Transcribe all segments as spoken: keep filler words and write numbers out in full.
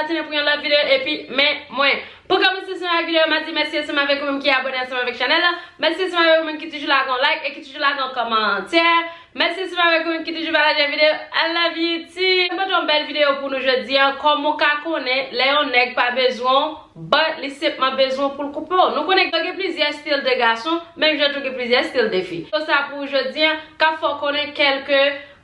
Patine pou yon lòt videyo epi men mwen. Pou kòmanse ansanm avèk videyo, m a di mèsi ansanm avèk ou menm ki abòne ansanm avèk chanèl la. Mèsi ansanm avèk ou menm ki toujou lage yon like e ki toujou lage yon kòmantè. Mèsi ansanm avèk ou menm ki toujou pataje videyo. I love you too. Mwen pote yon bèl videyo pou nou jodi a. Kòman w ka konnen lè yon nèg pa bezwen w, but li senpman bezwen w pou l koupe w? Nou konnen gen plizyè stil de gason, menm jan tou gen plizyè stil de fi. Sa pou jodi a, k ap fè w konnen kèlke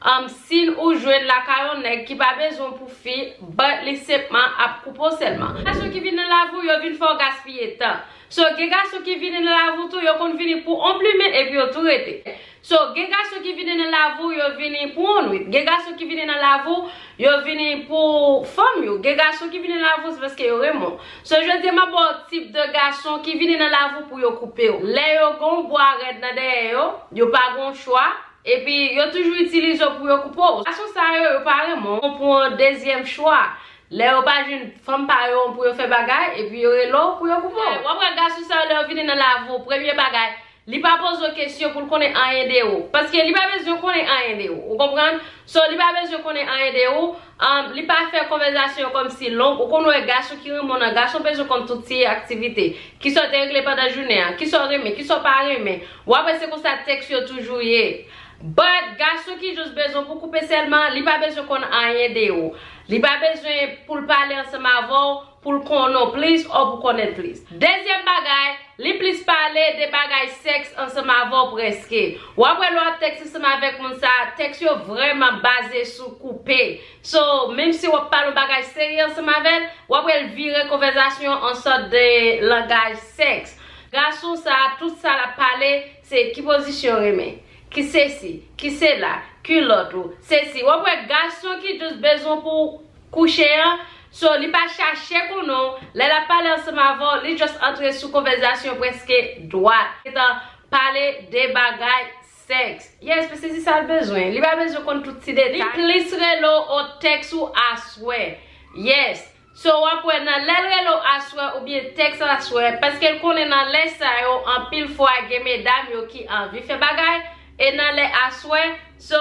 um, siy ou jwenn lakay yon nèg ki pa bezwen w pou fi, but li senpman ap koupe w sèlman. Gason ki vin nan lavi w, yo vin fè w gaspiye tan. So, gen gason ki vini nan lavi w tou, yo konn vini pou on plimen epi yo tou rete. So, gen gason ki vini nan lavi w, yo vini pou on nwit. Gen gason ki vini nan lavi w, yo vini pou fanm yo. Gen gason ki vini nan lavi w, se paske yo renmen w. So, jodi a, m ap ba w tip de gason ki vini nan lavi w pou yo koupe w. Lè yo gen yon bwa rèd nan dèyè yo, yo pa gen yon chwa, epi yo toujou itilize w pou yo koupe w. Gason sa yo, yo pa renmen w. Pou yon dezyèm chwa. Lè yo pa jwenn fanm pa yo pou yo fè bagay, epi yo rele w pou yo koupe w. W ap wè gason sa yo, lè yo vini nan lavi w, premye bagay, li pa poze w kesyon pou l konnen anyen de ou. Paske li pa bezwen konnen anyen de ou. Ou konprann? So, li pa bezwen konnen anyen de ou. Um, li pa fè konvèzasyon yo kòmsi long. Ou konn wè gason ki renmen w nan, gason bezwen konn tout ti aktivite. Kisa w te regle pandan jounen an? Kisa w renmen? Kisa w pa renmen? W ap wè se konsa tèks yo toujou ye. But, gason ki jis bezwen pou koupe sèlman, li pa bezwen konn anyen de ou. Li pa bezwen pou l pale ansanm avè w, pou l konnen w plis, ou pou konnen l plis. Dezyèm bagay, li plis pale de bagay sèks ansanm avè w prèske. W ap wè lè w ap tèks ansanm avèk moun sa, tèks yo vrèman baze sou koupe. So, menm si w ap pale yon bagay serye ansanm avè l, w ap wè l vire konvèzasyon an sòt de langaj sèks. Gason sa, tout sa l ap pale, se ki pozisyon w renmen, ki sesi, ki sela, kilòt ou, sesi. W ap wè gason ki jis bezwen pou kouche an, so li pa chache konnen w, lè l ap pale ansanm avè w, li just antre sou konvèzasyon prèske dwat. Gentan pale de bagay sèks. Yes, paske se sa l bezwen. Li pa bezwen konn tout ti detay. Li plis rele w o tèks ou aswè. Yes. So, w ap wè nan lè l rele w aswè oubyen tèks aswè, paske l konnen nan lè sa yo, anpil fwa gen medam yo ki anvi fè bagay, e nan lè aswè, so,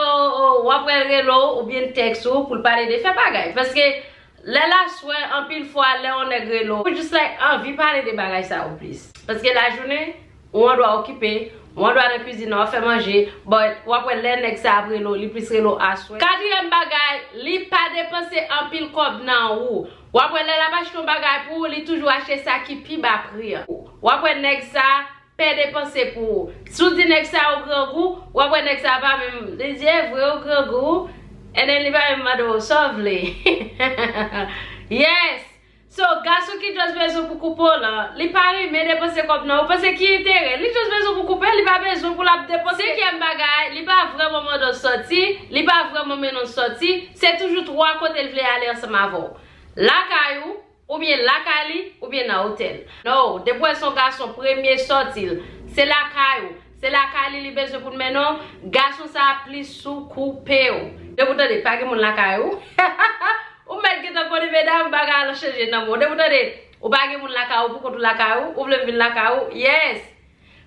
w ap wè l rele w oubyen tèks ou pou l pale de fè bagay. Paske lè l aswè, anpil fwa, lè yon nèg rele w, ou jis like anvi pale de bagay sa yo plis. Paske lajounen, ou andwa okipe, ou andwa nan kwizin nan, w ap fè manje, but w ap wè lè nèg sa ap rele w, li plis rele w aswè. Katriyèm bagay, li pa depanse anpil kòb nan ou. W ap wè lè l ap achte yon bagay pou ou, li toujou achte sa ki pi ba pri an. W ap wè nèg sa pè depanse pou ou. Si w di nèg sa ou grangou, w ap wè nèg sa pa menm, li di, e vre ou grangou, and then li pa menm mande w sa w vle. Yes! So, gason ki just bezwen pou koupe w lan, li pa renmen depanse kòb nan ou, paske ki enterè? Li just bezwen pou koupe, li pa bezwen pou l ap depanse. Senkyèm bagay, li pa vrèman mande w sòti, li pa vrèman mennen w sòti, se toujou twa kote l vle ale ansanm avè w. Lakay ou, oubyen lakay li, oubyen nan otèl. No, depi w wè se yon gason premye sòti l, se lakay ou, se lakay li li bezwen pou l mennen w, gason sa a plis sou koupe w. Depi w tande pa gen moun lakay ou, ou mèt gentan konnen medam bagay la chanje nan men w. Depi w tande ou pa gen moun lakay ou, pou kont ou lakay ou, ou vle m vin lakay ou, yes.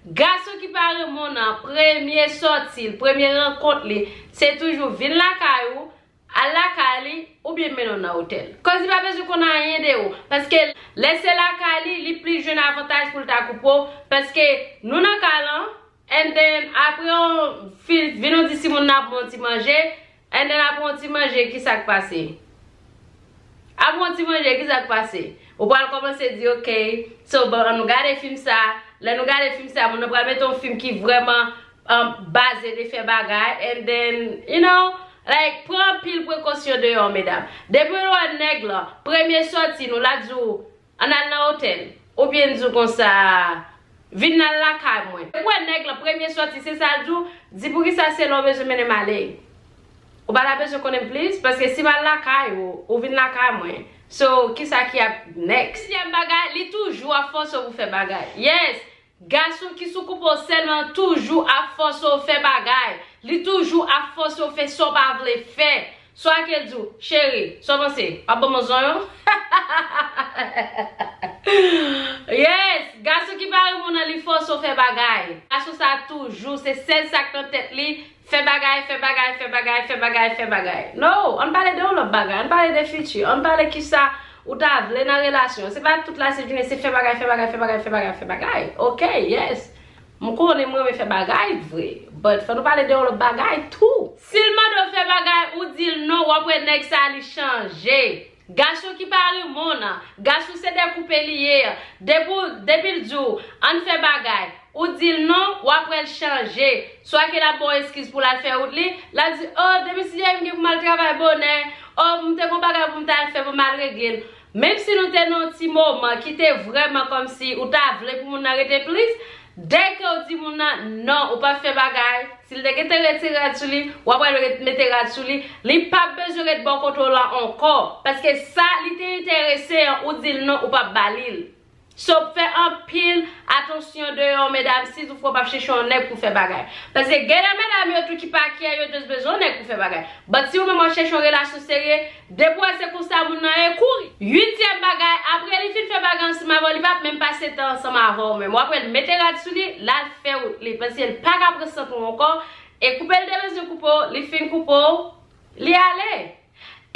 Gason ki pa renmen w nan premye sòti l, premye rankont li, se toujou vin lakay ou, al lakay li, oubyen mennen w nan otèl. Koz li pa bezwen konn anyen de ou. Paske lè se lakay li, li plis jwenn avantaj pou l ta koupe w. Paske nou nan kay lan, and then apre yon fi-, vin yon ti timoun nan ap yon ti manje, and then apre yon ti manje, kisa k pase? Apre yon ti manje, kisa k pase? Ou pral kòmanse di, ok, so, bon, ann nou gade fim sa. Lè nou gade fim sa, moun nan pral mete yon fim ki vrèman um, baze de fè bagay, and then, you know, like, pran anpil prekosyon deyò, medam. Depi w wè nèg lan, premye sòti nou, l ap di w, ann al nan otèl, oubyen l di w konsa, vin al lakay mwen. Depi w wè nèg lan, premye sòti, se sa l di w, di poukisa se la w bezwen mennen m ale. Ou pa ta bezwen konnen m plis, paske si m al lakay ou, ou vin lakay mwen. So, kisa ki ap next? Sizyèm bagay, li toujou ap fòse w pou fè bagay. Yes! Gason ki sou koupe w sèlman toujou ap fòse w fè bagay. Li toujou ap fòse w fè sa w pa vle fè. Swa ke l di w, cheri, sa w panse? W ap ban m yon zonyon? Yes! Gason ki pa renmen w nan, li fòse w fè bagay. Gason sa toujou, se sèl sa k nan tèt li, fè bagay, fè bagay, fè bagay, fè bagay, fè bagay. No, ann pale de yon lòt bagay, ann pale de fiti, ann pale kisa ou ta vle nan relasyon. Se pa tout la se jounen, se fè bagay, fè bagay, fè bagay, fè bagay, fè bagay. Ok, yes. M konnen mwen renmen fè bagay vre. But fò nou pale de yon lòt bagay tou. Si l mande w fè bagay, ou di l non, w ap wè nèg sa li chanje. Gason ki pa renmen w nan, gason se dekoupe li ye. Depi w, depi l di w, ann fè bagay, ou di l non, w ap wè l chanje. Swa ke l ap ba w eskiz pou l al fè wout li, l ap di, oh, depi si Dye vle m gen pou m al travay bonè, oh, m te gon bagay pou m t al fè pou m al regle l. Menm si nou te nan yon ti moman ki te vrèman kòmsi ou ta vle pou moun nan rete plis, dèke w di moun nan non, ou p ap fè bagay, si l te gentan retire rad sou li, w ap wè l ret mete rad sou li, li p ap bezwen ret bò kote w lan ankò, paske sa li te enterese an, ou di l non, ou p ap ba li l. So, fè anpil atansyon deyò, medam, si toutfwa w p ap chèche yon nèg pou fè bagay. Paske gen nan medam yo tou ki pa care, yo just bezwen yon nèg pou fè bagay. But si ou menm w ap chèche yon relasyon serye, depi w wè se konsa moun nan ye, kouri. Uityèm bagay, apre li fin fè bagay ansanm avè w, li p ap menm pase tan ansanm avè w menm. W ap wè l mete rad sou li, l al fè wout li, paske l pa ka pran sant ou ankò, e koupe l te bezwen koupe w, li fin koupe w, li ale.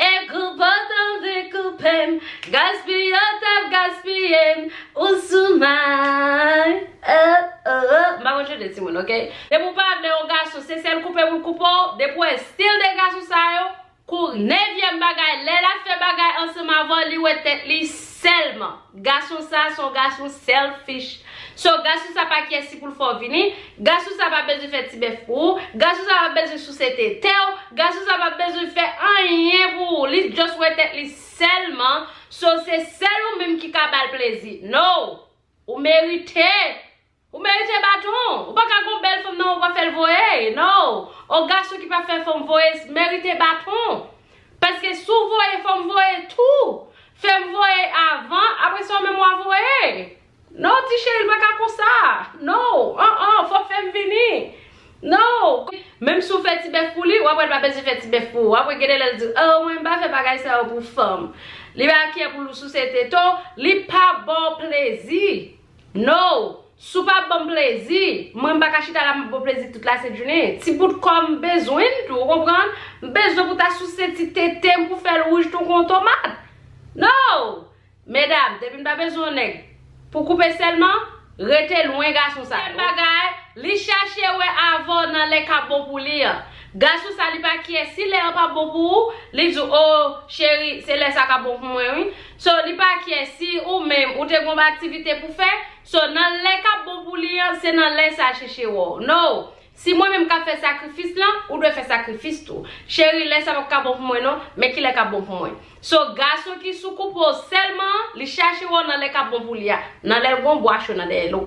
E koupe w t anvi koupe m, gaspiye w t ap gaspiye m, ou sou may. Oh, oh, oh. M pa konn chante timoun, ok? Depi w pa vle yon gason, se sèl koupe pou l koupe w, depi w wè stil de gason sa yo, kouri. Nevyèm bagay, lè l ap fè bagay ansanm avè w, li wè tèt li sèlman. Gason sa se yon gason selfish. So, gason sa pa care si pou l fè w vini. Gason sa pa bezwen fè ti bèf pou ou. Gason sa pa bezwen souse tete w. Gason sa pa bezwen fè anyen pou ou. Li just wè tèt li sèlman. So, se sèl ou menm ki ka ba l plezi. No! Ou merite! Ou merite baton. Ou pa ka gon bèl fanm nan ou pa fè l voye. No. On gason ki pa fè fanm voye merite baton. Paske si w voye fanm voye tou, fè m voye avan, apre sa w menm w a voye. No, ti cheri, l pa ka konsa. No, an an, fò w fè m vini. No. Menm si w fè ti bèf pou li, w ap wè l pa bezwen fè ti bèf pou ou. W ap wè gen de lè l di, oh, mwen m pa fè bagay sa yo pou fanm. Li pa care pou l souse tete w, li pa ba w plezi. No. Si w pa ban m plezi, mwen m pa ka chita la m ap ba w plezi tout lasent jounen. Ti bout kò m bezwen l tou, ou konprann? M bezwen pou ta souse ti tete m pou fè l wouj tou kon tomat. No! Medam, depi n pa bezwen yon nèg pou koupe sèlman, rete lwen gason sa yo. Bagay, li chache wè avè w nan lè k ap bon pou li an. Gason sa li pa care si lè an p ap bon pou ou, li di w, oh, cheri, se lè sa k ap bon pou mwen, wi. So, li pa care si ou menm, ou te gon aktivite pou fè, so, nan lè k ap bon pou li an, se nan lè sa chèche wè w. No! Si mwen menm k ap fè sakrifis lan, ou dwe fè sakrifis tou. Cheri, lè sa p ap ka bon pou mwen non, men kilè k ap bon pou mwen. So, gason ki sou koupe w sèlman, li chache wè w nan lè k ap bon pou li a, nan lè l gon bwa cho nan dèyè l.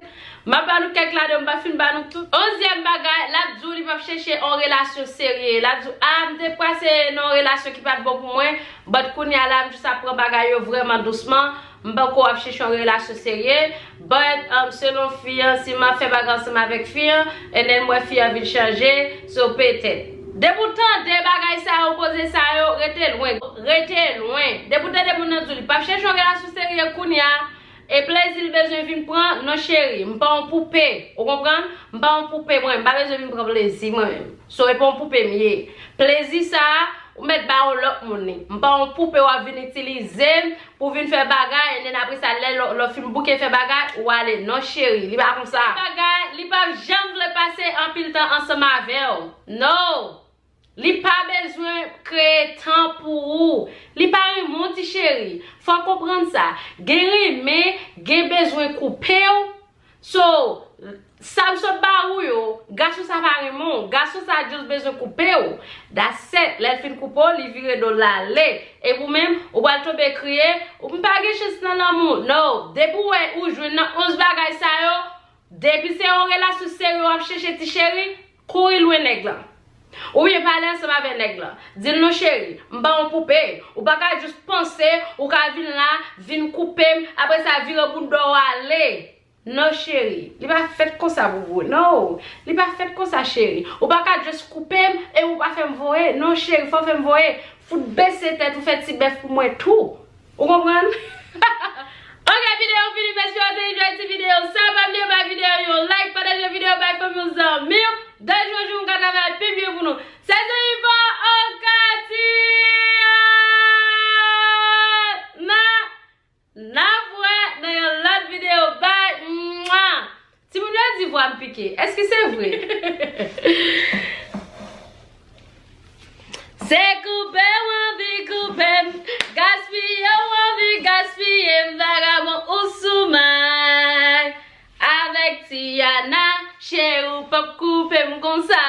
M ap ba nou kèk ladan, m pa fin ba nou tout. Onzyèm bagay, l ap di w li p ap chèche yon relasyon serye. L ap di w, ah, m te pase nan yon relasyon ki pa t bon pou mwen, but kounye a la, m jis ap pran bagay yo vrèman dousman. M poko ap chèche yon relasyon serye, but, um, selon fi an, si m ap fè bagay ansanm avèk fi an, and then m wè fi an vin chanje, so petèt. Depi w tande bagay sa yo, koze sa yo, rete lwen, rete lwen. Depi w tande moun nan di w li p ap chèche yon relasyon serye kounye a, e plezi l bezwen vin pran, non cheri, m pa yon poupe, ou konprann? M pa yon poupe mwen, m pa bezwen vin pran plezi mwen menm. So, e pa yon poupe m ye. Plezi sa a, ou mèt ba yon lòt moun li. M pa yon poupe w ap vin itilize m pou vin fè bagay, and then apre sa, lè lè w fin bouke fè bagay, ou ale. Non, cheri, li pa konsa. Bagay, li p ap janm vle pase anpil tan ansanm avè w. No! Li pa bezwen kreye tan pou ou. Li pa renmen w, ti cheri. Fò w konprann sa. Gen renmen, gen bezwen koupe w. So, sa m sot ba ou yo, gason sa pa renmen w. Gason sa just bezwen koupe w. That's it. Lè l fin koupe w, li vire do l ale. E ou menm, ou pral tonbe kriye, ou pa gen chans nan lanmou. No, depi w wè ou jwenn nan onz bagay sa yo, depi se yon relasyon serye w ap chèche, ti cheri, kouri lwen nèg lan. Oubyen pale ansanm avè nèg lan. Di l non cheri, m pa yon poupe. Ou pa ka just panse, ou ka vin la, vin koupe m, apre sa vire bout do w ale. Non cheri, li pa fèt konsa pou vre. No, li pa fèt konsa cheri. Ou pa ka just koupe m e ou pa fè m voye. Non cheri, fò w fè m voye. Fout bese tèt ou, fè ti bèf pou mwen tou. Ou konprann? Ok, videyo fini, m espere w te enjoy ti videyo sa. Pa bliye bay videyo yon like, pataje videyo, bay fanmi w, zanmi w. Dèyè jou, jou, m ka travay pi byen pou nou. Se Zenifa Okati! Na N ap wè nan yon lòt videyo. Bay mwa. Timoun yo di vwa m pike. Èske se vre? Se koupe w anvi koupe m, gaspiye w anvi gaspiye m, vagabon ou sou may. Avèk Tiana, cheri w p ap koupe m konsa.